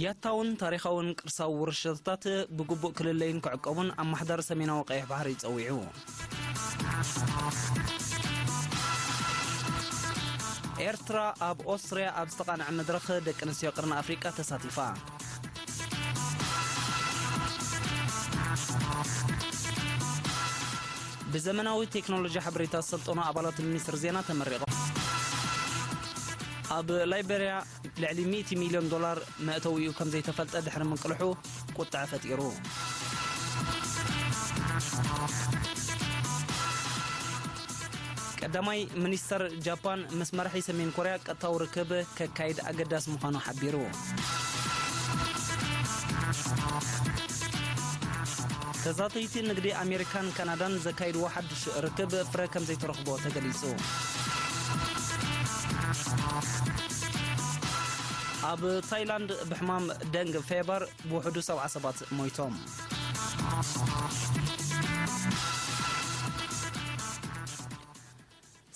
ያታውን ታሪኻውን ቅርሳዊ ውርሻታት ብግቡእ ክልለዩን ክዕቀቡን ኣማሕዳሪ ሰሜናዊ ቀይሕ ባሕሪ ጸዊዑ። ኤርትራ ኣብ ኦስትርያ ኣብ ዝተቓንዐ መድረኽ ደቂ ኣንስትዮ ቅርኒ ኣፍሪቃ ተሳቲፋ። ብዘመናዊ ቴክኖሎጂ ሓበሬታ ዝሰልጠኑ ኣባላት ሚኒስትሪ ዜና ተመሪቖም። ኣብ ላይቤርያ ልዕሊ ሚእቲ ሚልዮን ዶላር መእተዊኡ ከም ዘይተፈልጠ ድሕሪ ምንቅልሑ ቁጥዐ ፈጢሩ። ቀዳማይ ሚኒስተር ጃፓን ምስ መራሒ ሰሜን ኮርያ ቀጥታዊ ርክብ ከካይድ ኣገዳሲ ምዃኑ ሓቢሩ። ተዛተይቲ ንግዲ ኣሜሪካን ካናዳን ዘካይድዎ ሓድሽ ርክብ ፍረ ከም ዘይተረኽቦ ተገሊጹ። ኣብ ታይላንድ ብሕማም ደንግ ፌበር ብውሕዱ ሰብዓ ሰባት ሞይቶም።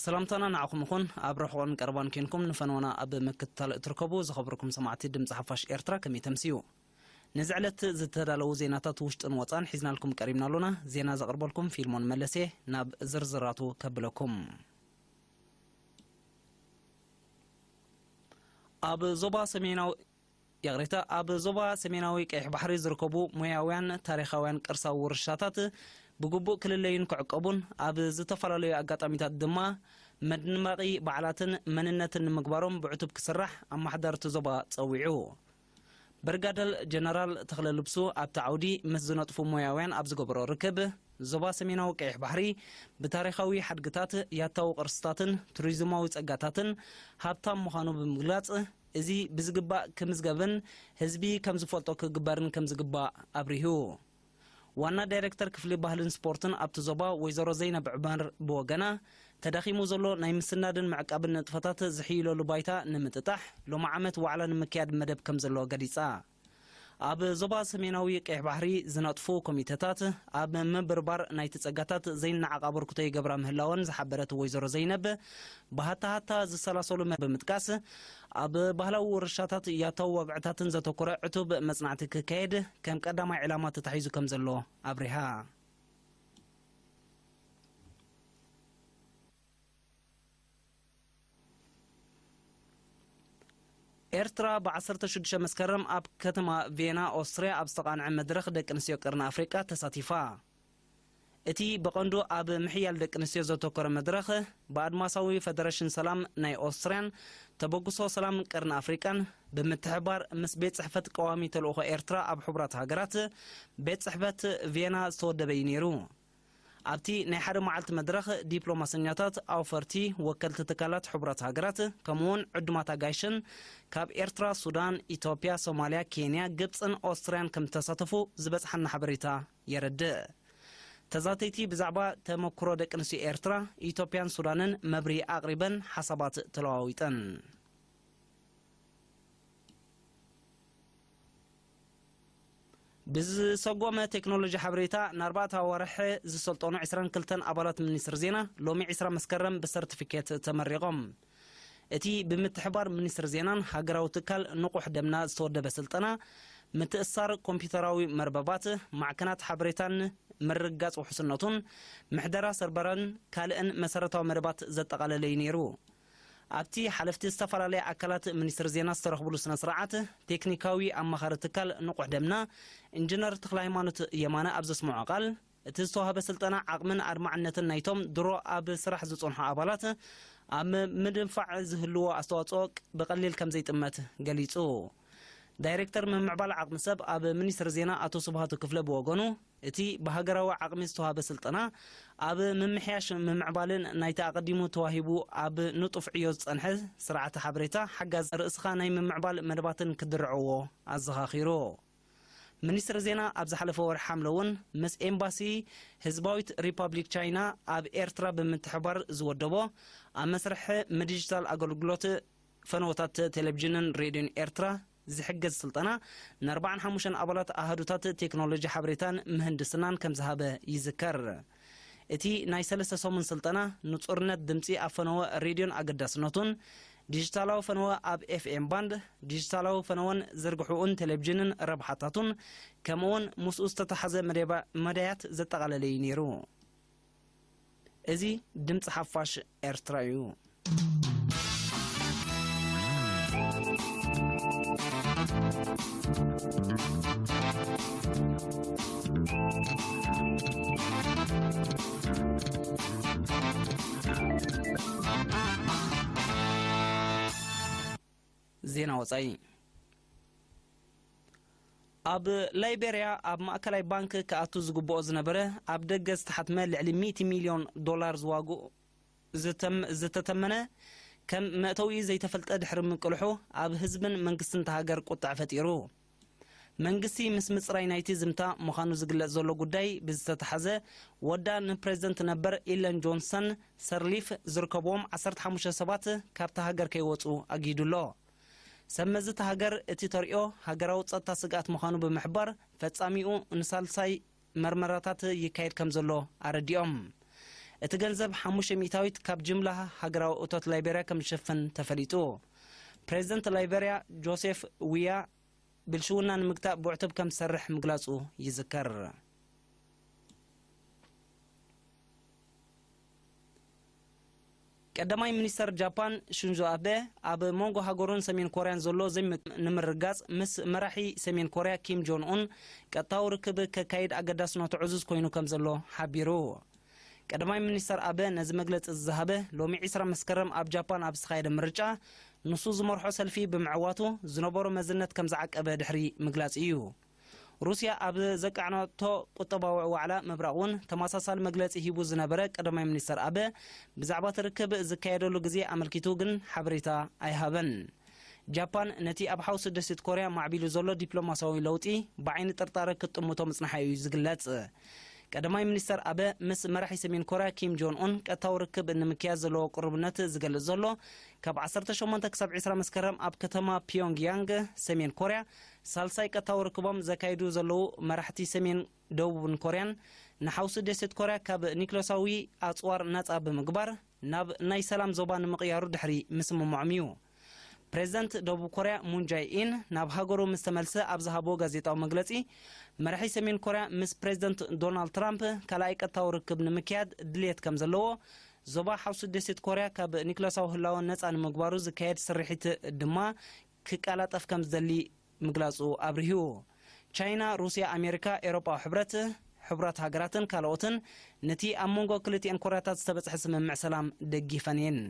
ሰላምታና ንዓኹም ይኹን። ኣብ ርሑቕን ቀረባን ኬንኩም ንፈነወና ኣብ ምክትታል እትርከቡ ዝኸበርኩም ሰማዕቲ ድምፂ ሓፋሽ ኤርትራ ከመይ ተምስዩ? ነዚ ዕለት ዝተዳለዉ ዜናታት ውሽጥን ወፃን ሒዝናልኩም ቀሪብና ኣሎና። ዜና ዘቕርበልኩም ፊልሞን መለሴ። ናብ ዝርዝራቱ ከብለኩም። ኣብ ዞባ ሰሜናዊ፣ ይቕሬታ፣ ኣብ ዞባ ሰሜናዊ ቀይሕ ባሕሪ ዝርከቡ ሞያውያን ታሪኻውያን ቅርሳዊ ውርሻታት ብግቡእ ክልለዩን ክዕቀቡን፣ ኣብ ዝተፈላለዩ ኣጋጣሚታት ድማ መድመቒ በዓላትን መንነትን ንምግባሮም ብዕቱብ ክስራሕ ኣማሕዳርቲ ዞባ ጸዊዑ። ብርጋደል ጀነራል ተኽለ ልብሱ ኣብቲ ዓውዲ ምስ ዝነጥፉ ሞያውያን ኣብ ዝገበሮ ርክብ፣ ዞባ ሰሜናዊ ቀይሕ ባሕሪ ብታሪኻዊ ሓድግታት፣ ያታዊ ቅርስታትን ቱሪዝማዊ ጸጋታትን ሃብታም ምዃኑ ብምግላጽ፣ እዚ ብዝግባእ ክምዝገብን ህዝቢ ከም ዝፈልጦ ክግበርን ከም ዝግባእ ኣብሪሁ። ዋና ዳይሬክተር ክፍሊ ባህልን ስፖርትን ኣብቲ ዞባ ወይዘሮ ዘይነብ ዑመር ብወገና፣ ተዳኺሙ ዘሎ ናይ ምስናድን ምዕቃብን ንጥፈታት ዝሕይለሉ ባይታ ንምጥጣሕ ሎሚ ዓመት ዋዕላ ንምክያድ መደብ ከም ዘሎ ገሊጻ። ኣብ ዞባ ሰሜናዊ ቀይሕ ባሕሪ ዝነጥፉ ኮሚተታት ኣብ ምብርባር ናይቲ ጸጋታት ዘይነዓቕ ኣበርክቶ ይገብራ ምህላወን ዝሓበረት ወይዘሮ ዘይነብ፣ ብሃታሃታ ዝሰላሰሉ መ-፣ ብምጥቃስ፣ ኣብ ባህላዊ ውርሻታት ያታዊ ወግዕታትን ዘተኮረ ዕቱብ መጽናዕቲ ክካየድ ከም ቀዳማይ ዕላማ ተታሒዙ ከም ዘሎ ኣብሪሃ። ኤርትራ ብ ዓሰርተ ሽዱሽተ መስከረም ኣብ ከተማ ቬና ኦስትርያ ኣብ ዝተቓንዐ መድረኽ ደቂ ኣንስትዮ ቀርኒ ኣፍሪቃ ተሳቲፋ። እቲ ብቐንዱ ኣብ ምሕያል ደቂ ኣንስትዮ ዘተኮረ መድረኽ፣ ብኣድማሳዊ ፈደረሽን ሰላም ናይ ኦስትርያን ተበግሶ ሰላም ቀርኒ ኣፍሪቃን ብምትሕብባር ምስ ቤት ጽሕፈት ቀዋሚ ተልእኾ ኤርትራ ኣብ ሕቡራት ሃገራት ቤት ጽሕፈት ቬና ዝተወደበ እዩ ነይሩ። ኣብቲ ናይ ሓደ መዓልቲ መድረኽ፣ ዲፕሎማሰኛታት፣ ኣውፈርቲ፣ ወከልቲ ትካላት ሕቡራት ሃገራት፣ ከምኡውን ዕዱማት ኣጋይሽን ካብ ኤርትራ፣ ሱዳን፣ ኢትዮጵያ፣ ሶማልያ፣ ኬንያ፣ ግብጽን ኦስትርያን ከም ዝተሳተፉ ዝበጽሓና ሓበሬታ የረድእ። ተዛተይቲ ብዛዕባ ተመክሮ ደቂ ኣንስትዮ ኤርትራ፣ ኢትዮጵያን ሱዳንን መብርሂ ኣቕሪበን ሓሳባት ተለዋዊጠን። ብዝሰጎመ ቴክኖሎጂ ሓበሬታ ንኣርባዕተ ኣዋርሕ ዝሰልጠኑ ዕስራን ክልተን ኣባላት ሚኒስትሪ ዜና ሎሚ ዕስራ መስከረም ብሰርቲፊኬት ተመሪቖም። እቲ ብምትሕባር ሚኒስትሪ ዜናን ሃገራዊ ትካል ንቑሕ ደምና ዝተወደበ ስልጠና፣ ምትእስሳር ኮምፒውተራዊ መርበባት፣ ማዕከናት ሓበሬታን ምርግጋጽ ውሕስነቱን፣ ምሕደራ ሰርቨርን ካልእን መሰረታዊ መደባት ዘጠቓለለ እዩ ነይሩ። ኣብቲ ሓለፍቲ ዝተፈላለያ ኣካላት ሚኒስትሪ ዜና ዝተረኽብሉ ስነ ስርዓት፣ ቴክኒካዊ ኣማኻሪ ትካል ንቑሕ ደምና ኢንጂነር ተኽለሃይማኖት የማነ ኣብ ዘስምዖ ቃል፣ እቲ ዝተዋህበ ስልጠና ዓቕምን ኣድማዕነትን ናይቶም ድሮ ኣብ ስራሕ ዝጸንሑ ኣባላት ኣብ ምድንፋዕ ዝህልዎ ኣስተዋጽኦ ብቐሊል ከም ዘይጥመት ገሊጹ። ዳይሬክተር ምምዕባል ዓቕሚ ሰብ ኣብ ሚኒስትሪ ዜና ኣቶ ስብሃቱ ክፍለ ብወገኑ፣ እቲ ብሃገራዊ ዓቕሚ ዝተዋህበ ስልጠና፣ ኣብ ምምሕያሽ ምምዕባልን ናይቲ ኣቐዲሙ ተዋሂቡ ኣብ ንጡፍ ዕዮ ዝጸንሐ ስርዓተ ሓበሬታ ሓጋዝ ርእስኻ ናይ ምምዕባል መደባትን ክድርዐዎ ኣዘኻኺሩ። ሚኒስትሪ ዜና ኣብ ዝሓለፈ ወርሒ ሓምለ እውን ምስ ኤምባሲ ህዝባዊት ሪፓብሊክ ቻይና ኣብ ኤርትራ ብምትሕባር ዝወደቦ ኣብ መስርሕ ምድጅታል ኣገልግሎት ፈነወታት ቴሌቪዥንን ሬድዮን ኤርትራ ዝሕገዝ ስልጠና ንኣርባዓን ሓሙሽተን ኣባላት ኣሃዱታት ቴክኖሎጂ ሓበሬታን ምህንድስናን ከም ዝሃበ ይዝከር። እቲ ናይ ሰለስተ ሰሙን ስልጠና ንጹርነት ድምጺ ኣብ ፈነወ ሬድዮን ኣገዳስነቱን፣ ዲጂታላዊ ፈነወ ኣብ ኤፍኤም ባንድ፣ ዲጂታላዊ ፈነወን ዝርግሕኡን ቴሌቪዥንን ረብሓታቱን፣ ከምኡውን ምስኡ ዝተተሓዘ መደባ-፣ መዳያት ዘጠቓለለ እዩ ነይሩ። እዚ ድምፂ ሓፋሽ ኤርትራ እዩ። ዜና ወጻኢ። ኣብ ላይቤርያ ኣብ ማእከላይ ባንክ ክኣቱ ዝግብኦ ዝነበረ ኣብ ደገ ዝተሓትመ ልዕሊ ሚእቲ ሚልዮን ዶላር ዝዋግኡ ዝተም-፣ ዝተተመነ ከም መእተዊ ዘይተፈልጠ ድሕሪ ምቅልሑ ኣብ ህዝብን መንግስትን እታ ሃገር ቁጥዐ ፈጢሩ። መንግስቲ ምስ ምጽራይ ናይቲ ዝምታ ምዃኑ ዝግለጽ ዘሎ ጉዳይ ብዝተተሓዘ ወዳ ንፕሬዝደንት ነበር ኢለን ጆንሰን ሰርሊፍ ዝርከብዎም ዓሰርተ ሓሙሽተ ሰባት ካብታ ሃገር ከይወጹ ኣጊዱ ኣሎ። ሰብ መዚ እታ ሃገር እቲ ተርእዮ ሃገራዊ ጸጥታ ስግኣት ምዃኑ ብምሕባር ፈጻሚኡ ንሳልሳይ መርመራታት ይካየድ ከም ዘሎ ኣረዲኦም። እቲ ገንዘብ ሓሙሽተ ሚእታዊት ካብ ጅምላ ሃገራዊ እቶት ላይቤርያ ከም ዝሸፍን ተፈሊጡ። ፕሬዝደንት ላይቤርያ ጆሴፍ ዊያ ብልሽውና ንምግታእ ብዕቱብ ከም ዝሰርሕ ምግላጹ ይዝከር። ቀዳማይ ሚኒስተር ጃፓን ሽንዞ ኣበ ኣብ መንጎ ሃገሩን ሰሜን ኮርያን ዘሎ ዘይምርጋጽ ምስ መራሒ ሰሜን ኮርያ ኪም ጆን ኡን ቀጥታዊ ርክብ ከካይድ ኣገዳስነቱ ዕዙዝ ኮይኑ ከም ዘሎ ሓቢሩ። ቀዳማይ ሚኒስተር ኣበ ነዚ መግለጺ ዝሃበ ሎሚ ዕስራ መስከረም ኣብ ጃፓን ኣብ ዝተኻየደ ምርጫ ንሱ ዝመርሖ ሰልፊ ብምዕዋቱ ዝነበሮ መዝነት ከም ዝዓቀበ ድሕሪ ምግላጽ እዩ። ሩስያ ኣብ ዘቃዕነቶ ቁጠባዊ ዋዕላ ምብራቕ እውን ተመሳሳሊ መግለጺ ሂቡ ዝነበረ ቀዳማይ ሚኒስተር ኣበ ብዛዕባ እቲ ርክብ ዝካየደሉ ግዜ ኣመልኪቱ ግን ሓበሬታ ኣይሃበን። ጃፓን ነቲ ኣብ ሓውሲ ደሴት ኮርያ ማዕቢሉ ዘሎ ዲፕሎማሲያዊ ለውጢ ብዓይኒ ጥርጣረ ክትጥምቶ ምጽናሓ እዩ ዝግለጽ። ቀዳማይ ሚኒስተር ኣበ ምስ መራሒ ሰሜን ኮርያ ኪም ጆን ኡን ቀጥታዊ ርክብ ንምክያድ ዘለዎ ቅሩብነት ዝገልጽ ዘሎ ካብ ዓሰርተ ሸሞንተ ክሳብ ዕስራ መስከረም ኣብ ከተማ ፒዮንግያንግ ሰሜን ኮርያ ሳልሳይ ቀጥታዊ ርክቦም ዘካይዱ ዘለዉ መራሕቲ ሰሜን ደቡብን ኮርያን ንሓውሲ ደሴት ኮርያ ካብ ኒክለሳዊ ኣጽዋር ነጻ ብምግባር ናብ ናይ ሰላም ዞባ ንምቕያሩ ድሕሪ ምስምምዖም እዩ። ፕሬዝደንት ደቡብ ኮርያ ሙን ጃይ ኢን ናብ ሃገሩ ምስ ተመልሰ ኣብ ዝሃቦ ጋዜጣዊ መግለጺ፣ መራሒ ሰሜን ኮርያ ምስ ፕሬዝደንት ዶናልድ ትራምፕ ካልኣይ ቀጥታዊ ርክብ ንምክያድ ድልየት ከም ዘለዎ፣ ዞባ ሓውሲ ደሴት ኮርያ ካብ ኒክለሳዊ ህላወ ነጻ ንምግባሩ ዝካየድ ስርሒት ድማ ክቀላጠፍ ከም ዝደሊ ምግላጹ ኣብሪሁ። ቻይና፣ ሩስያ፣ ኣሜሪካ፣ ኤውሮጳዊ ሕብረት፣ ሕቡራት ሃገራትን ካልኦትን ነቲ ኣብ መንጎ ክልቲኤን ኮርያታት ዝተበጽሐ ስምምዕ ሰላም ደጊፈን እየን።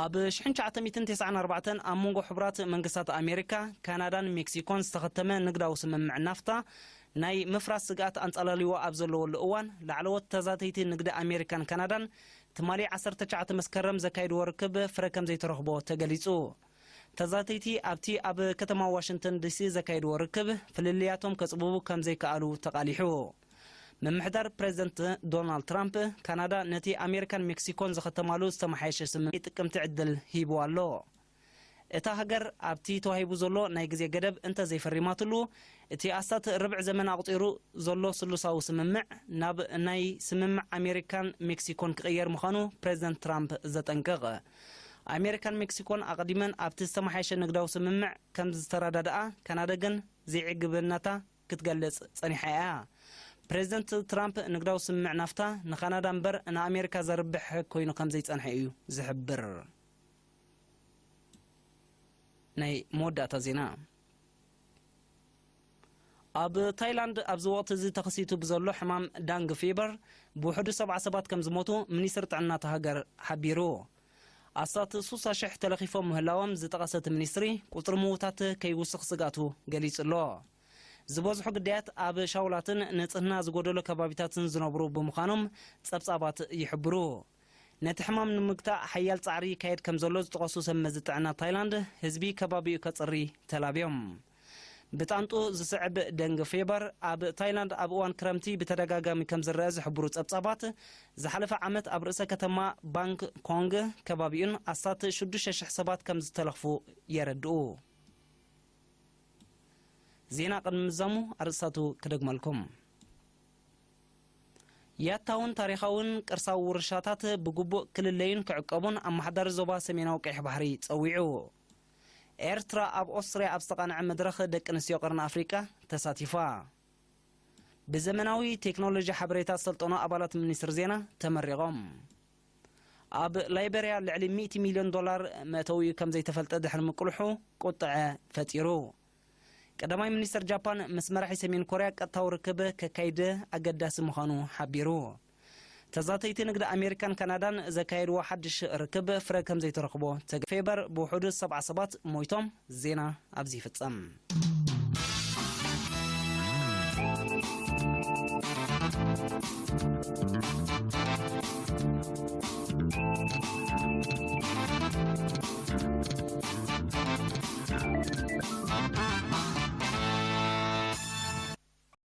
ኣብ ሽሕን ትሽዓተ ሚእትን ተስዓን ኣርባዕተን ኣብ መንጎ ሕቡራት መንግስታት ኣሜሪካ፣ ካናዳን ሜክሲኮን ዝተኸተመ ንግዳዊ ስምምዕ ናፍታ ናይ ምፍራስ ስግኣት ኣንጸላልይዎ ኣብ ዘለወሉ እዋን፣ ላዕለዎት ተዛተይቲ ንግዲ ኣሜሪካን ካናዳን ትማሊ ዓሰርተ ትሽዓተ መስከረም ዘካየድዎ ርክብ ፍረ ከም ዘይተረኽቦ ተገሊጹ። ተዛተይቲ ኣብቲ ኣብ ከተማ ዋሽንግተን ዲሲ ዘካየድዎ ርክብ ፍልልያቶም ከጽብቡ ከም ዘይከኣሉ ተቓሊሑ። ምምሕዳር ፕሬዝደንት ዶናልድ ትራምፕ፣ ካናዳ ነቲ ኣሜሪካን ሜክሲኮን ዝኸተማሉ ዝተመሓየሸ ስምምዕ ጥቅምቲ ዕድል ሂብዋ ኣሎ። እታ ሃገር ኣብቲ ተዋሂቡ ዘሎ ናይ ግዜ ገደብ እንተዘይፈሪማትሉ፣ እቲ ኣስታት ርብዒ ዘመን ኣቑጺሩ ዘሎ ስሉሳዊ ስምምዕ ናብ ናይ ስምምዕ ኣሜሪካን ሜክሲኮን ክቕየር ምዃኑ ፕሬዝደንት ትራምፕ ዘጠንቅቕ። ኣሜሪካን ሜክሲኮን ኣቐዲመን ኣብቲ ዝተመሓየሸ ንግዳዊ ስምምዕ ከም ዝተረዳድኣ፣ ካናዳ ግን ዘይዕግብነታ ክትገልጽ ጸኒሓ እያ። ፕሬዝደንት ትራምፕ ንግዳዊ ስምምዕ ናፍታ ንካናዳ እምበር ንኣሜሪካ ዘርብሕ ኮይኑ ከም ዘይጸንሐ እዩ ዝሕብር። ናይ መወዳእታ ዜና። ኣብ ታይላንድ ኣብዚ ወቕቲ እዚ ተኸሲቱ ብዘሎ ሕማም ዳንግ ፊበር ብውሕዱ ሰብዓ ሰባት ከም ዝሞቱ ሚኒስትሪ ጥዕና እታ ሃገር ሓቢሩ። ኣስታት ሱሳ ሽሕ ተለኺፎም ምህላዎም ዝጠቐሰ እቲ ሚኒስትሪ፣ ቁጽሪ ምዉታት ከይውስኽ ስግኣቱ ገሊጹ ኣሎ። ዝበዝሑ ግዳያት ኣብ ሻውላትን ንጽህና ዝጎደሎ ከባቢታትን ዝነብሩ ብምዃኖም ጸብጻባት ይሕብሩ። ነቲ ሕማም ንምግታእ ሓያል ጻዕሪ ይካየድ ከም ዘሎ ዝጠቐሱ ሰብ መዚ ጥዕና ታይላንድ፣ ህዝቢ ከባቢኡ ከጽሪ ተላብዮም። ብጣንጡ ዝስዕብ ደንግ ፌበር ኣብ ታይላንድ ኣብ እዋን ክረምቲ ብተደጋጋሚ ከም ዝረአ ዝሕብሩ ጸብጻባት፣ ዝሓለፈ ዓመት ኣብ ርእሰ ከተማ ባንግ ኮንግ ከባቢኡን ኣስታት ሽዱሽተ ሽሕ ሰባት ከም ዝተለኽፉ የረድኡ። ዜና ቅድሚ ምዛሙ ኣርእስታቱ ክደግመልኩም። ያታውን ታሪኻውን ቅርሳዊ ውርሻታት ብግቡእ ክልለዩን ክዕቀቡን ኣመሓዳሪ ዞባ ሰሜናዊ ቀይሕ ባሕሪ ጸዊዑ። ኤርትራ ኣብ ኦስትርያ ኣብ ዝተቓንዐ መድረኽ ደቂ ኣንስትዮ ቀርኒ ኣፍሪቃ ተሳቲፋ። ብዘመናዊ ቴክኖሎጂ ሓበሬታ ሰልጠኖ ኣባላት ሚኒስትሪ ዜና ተመሪቖም። ኣብ ላይበርያ ልዕሊ ሚእቲ ሚልዮን ዶላር መእተዊኡ ከም ዘይተፈልጠ ድሕሪ ምቅልሑ ቁጥዐ ፈጢሩ። ቀዳማይ ሚኒስተር ጃፓን ምስ መራሒ ሰሜን ኮርያ ቀጥታዊ ርክብ ከካይድ ኣገዳሲ ምዃኑ ሓቢሩ። ተዛተይቲ ንግዲ ኣሜሪካን ካናዳን ዘካየድዎ ሓድሽ ርክብ ፍረ ከም ዘይተረኽቦ ተገ-፣ ፌበር ብውሑዱ ሰብዓ ሰባት ሞይቶም። ዜና ኣብዚ ይፍጸም።